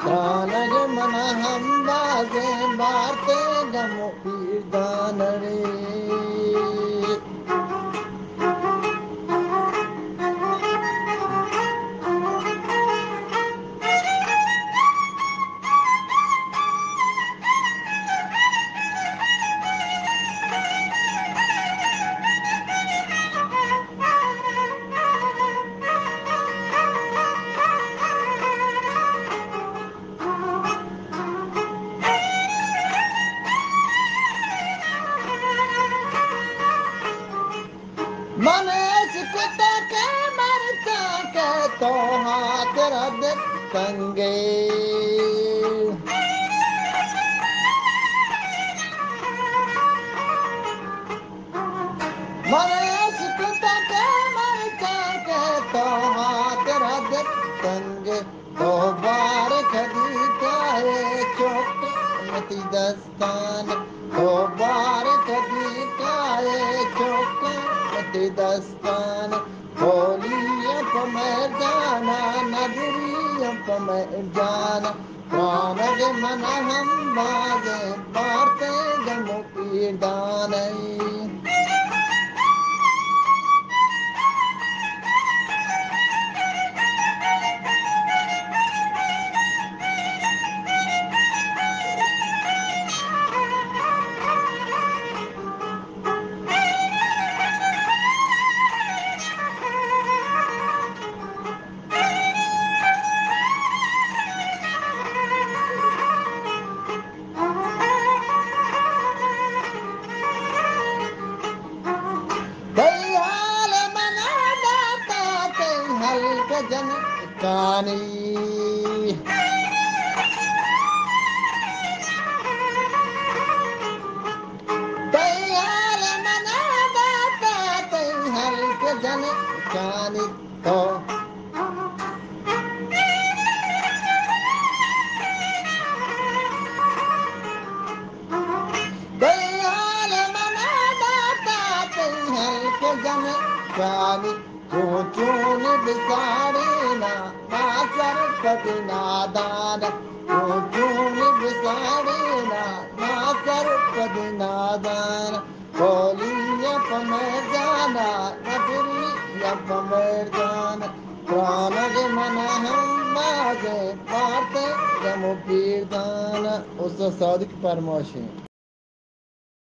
ترانگ من ہم بازیں بارتے گم و پیردان ری۔ من عشق کتا کہ مرچاں کہ تو ہاتر دل تنگے۔ من عشق کتا کہ مرچاں کہ تو ہاتر دل تنگے۔ تو بار کدی کائے چوک متی دستان، تو بار کدی کائے چوک متی دستان۔ ہولی پہ مئے جانا، نگری پہ مئے جانا، ترانگ من ہم بازیں بارتے گم و پیردان ئی۔ تئی حال منا داتا تئی ہلک جنکانی۔ تئی حال منا داتا تئی ہلک جنکانی۔ تو تئی حال منا داتا تئی ہلک جنکانی۔ چون چون بساڑینا ما سرپد نادان، چون چون بساڑینا ما سرپد نادان۔ ہولی پہ مئے جانا، نگری پہ مئے جانا، ترانگ من ہم بازیں بارتے گم و پیردان۔ استاد صادق پرماشیں۔